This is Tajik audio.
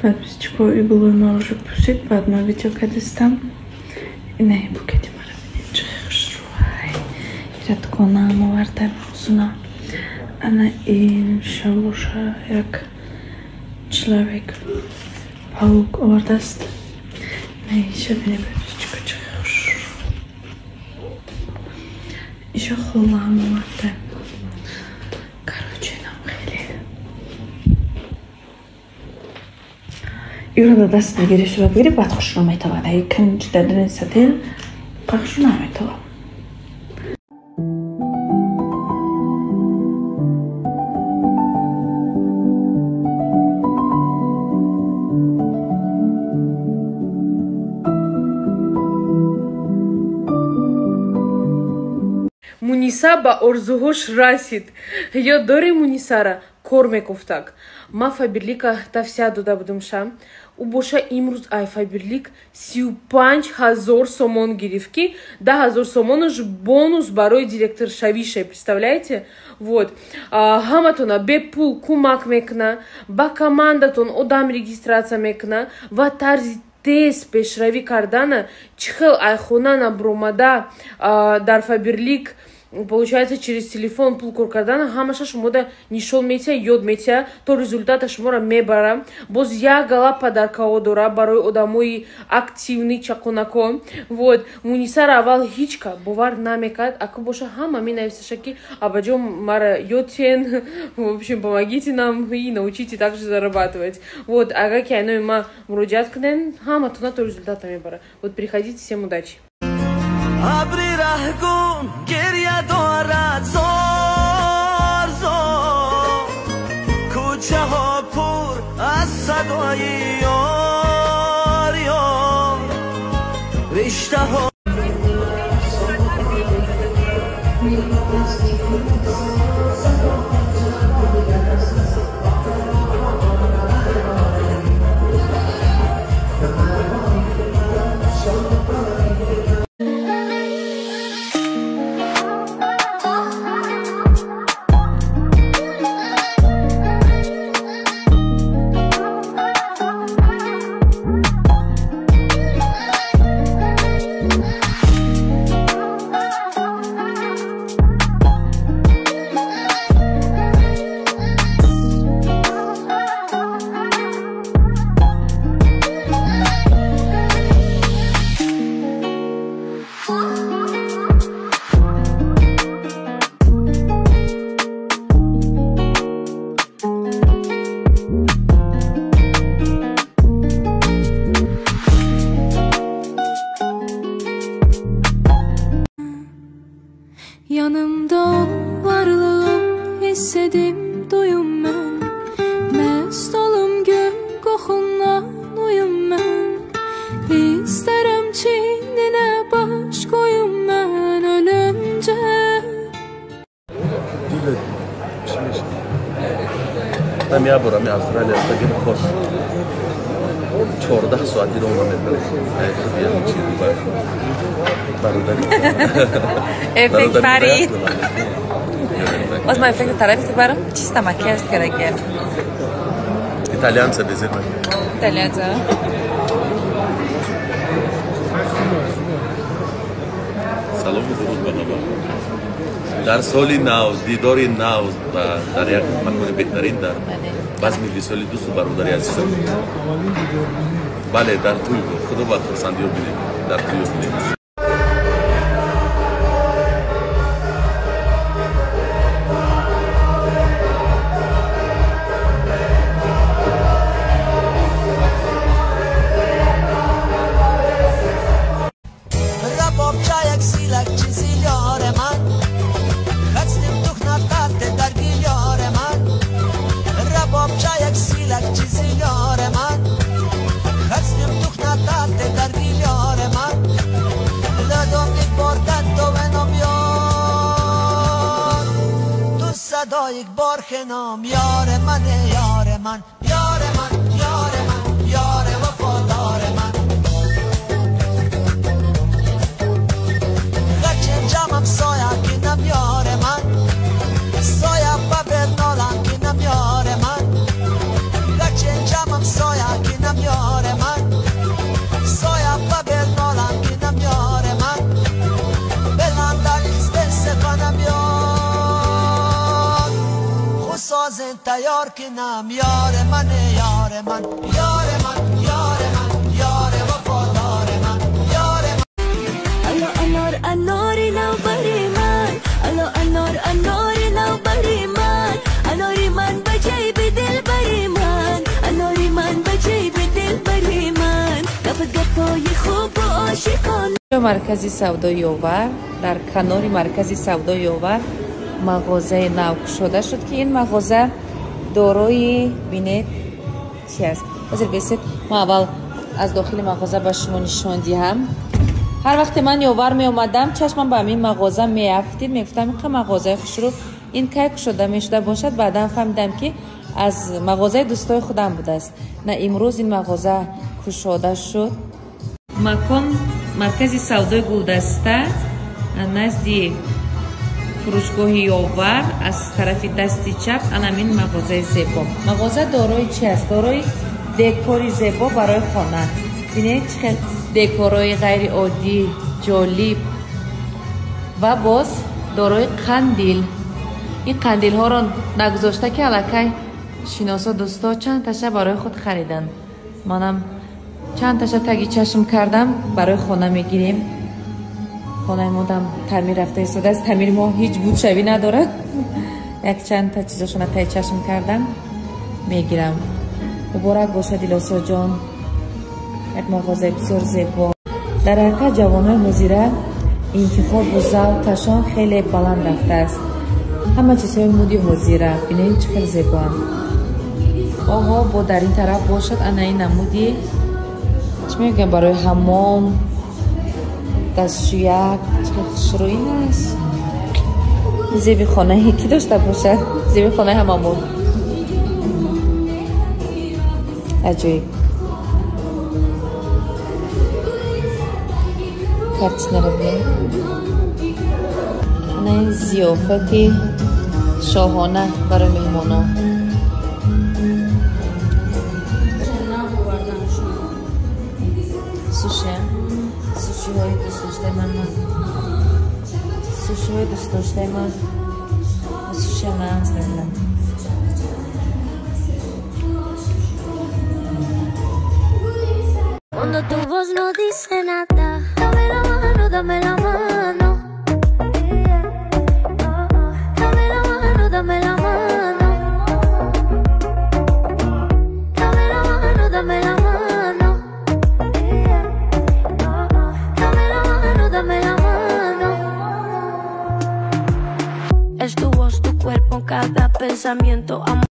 Подписчико и гулои маро уже пусид, баъд ман видео кардистам. Инаи букети мара бинед, чӣ хушрӯай. Ира дуконаам оварда мавзуна. Ана ин шабоша як человек паук овардааст. Инаиша бинед, подписчико, чӣ хушрӯ. Иша холаам оварда. Короче, нам хеле. Иро да даст бигири, сурат бигири, баъд хушрӯ метавад. Аги канҷ дар сатил хушрӯ наметавад. Муниса ба орзуҳош расид. Ёд дорӣ, Мунисара кор мекуфтак. Ма Фаберлика тавсия дода будумша. Ӯ боша имрӯз ай Фаберлик 35 000 сомон гирифт, ки 10 000 сомонаш бонус барои директоршавише, представляете? Вот ҳаматона бепул кӯмак мекуна, ба командатон одам регистрация мекуна ва тарзи тез пешравӣ кардана, чӣ хел айхона набуромада дар Фаберлик, получается, через телефон пул кор кардана, ҳамаша шумода нишон метиҳа, ёд метиҳа, то результата шуморо мебара. Боз як гала подаркаҳо дора барои одамои активный, чақонако. Вот Мунисара аввал ҳичка бовар намекард, аку боша ҳама менависаша, ки абаҷон, мара ёдтен, в общем, помогите нам и научите также зарабатывать. Вот агар ки айнои ма муроҷиат кунен, ҳаматона то результата мебара. Вот приходите, всем удачи. Абри раҳгун гиря дорад зор зор, кӯчаҳо пур аз садои ёр ёр, риштаҳо. Yanımda ol, varlığım hissedim, duyum mən. Məst olum gül qoxundan uyum mən. İstərəm çiyninə baş qoyum mən ölümcə. Дилет чӣ мешавад? Там як бора ми Австралия рафтагим, хош 14 соат дидом намебарем. Бародари. Эффект пари. Боз ман эффекти тарафи барам, чисто макияж кардаги. Итальянца безема. Итальянца. Салому дуруд ба ҳама. Дар соли нав, дидори нав ва дар як макони беҳтарин, дар базми висоли дӯсту бародари азизам. Бале, дар тӯй худо ба хурсандиё бинем, дар тӯё бинем. Рабобча як силак чизи ёре ман, хастим тухнатате дар гилёре ман. Рабобча як силак чизи ёре ман, хастим тухнатате дар гилёре ман. Дадом portato venom ёр, ту садои борхеном ёре ман, ёре ман, ёре ман, ёре ман, ёре вафодоре ман. Ҷамам соя кинам ёре ман, соя ба бернолам кинам ёре ман. Гачен ҷамам соя. تیار کنم. یار من یار من یار من یار من یار وفادار من یار من. الو انار اناری نوبری من، الو انار اناری نوبری من، اناری من بجای بدل بری من، اناری من بجای بدل بری من، گپت گپای خوب و عاشقان. маркази савдои Ёвар, дар канори маркази савдои Ёвар мағозаи нав кушода шуд, ки ин мағоза дорои бинед чи аст. Ҳозир бесед, ман аввал аз дохили мағоза ба шумо нишон диҳам. Ҳар вақте ман Ёвар меомадам, чашмам ба ҳамин мағоза меафтид, мегуфтам инқа мағозаи хушрӯ ин кай кушода мешуда бошад. Баъдан фаҳмидам, ки аз мағозаи дӯстои худам будааст. На имрӯз ин мағоза кушода шуд. Макон маркази савдои Гулдаста, назди фурӯшгоҳи Ёвар, аз тарафи дасти чап анамин мағозаи зебо. Мағоза дорои чи аст? Дорои декори зебо барои хона. Бинед чӣ хел декорҳои ғайриоддӣ, ҷолиб, ва боз дорои қандил. Ин қандилҳоро нагузошта, ки аллакай шиносо дӯсто чанд таша барои худ хариданд. Манам чанд таша таги чашм кардам, барои хона мегирем. Хонаи модам таъмир рафта истодааст. Таъмири мо ҳеҷ будшавӣ надорад. Як чанд та чизошона таги чашм кардам, мегирам. Муборак бошад, Дилосоҷон, як мағозаи бисёр зебо. Дар ҳақиқат ҷавонои ҳозира интихобу завқашон хеле баланд рафтааст. Ҳама чизҳои муди ҳозира бинед чӣ хел зебоанд. Оҳо, бо дар ин тараф бошад ана ин намуди чӣ мегӯям барои ҳаммом, дастшӯяк, чӣ хел хушрӯ ин аст. Зеби хонае ки дошта бошад, зеби хонаи ҳамамон. Аҷоиб. Картинаро бинед. Ана ин зиёфати шоҳона барои меҳмонон. Суши, сушиҳои дӯстдоштаи ман, сушиҳои дӯстдоштаи ман, суши нағз мебинам. Cuando tu voz no dice nada, dame la mano, dame la mano. Dame la mano, dame la mano. Dame la mano, dame la mano. Dame la mano, dame la mano. Es tu voz, tu cuerpo, cada pensamiento. Amor.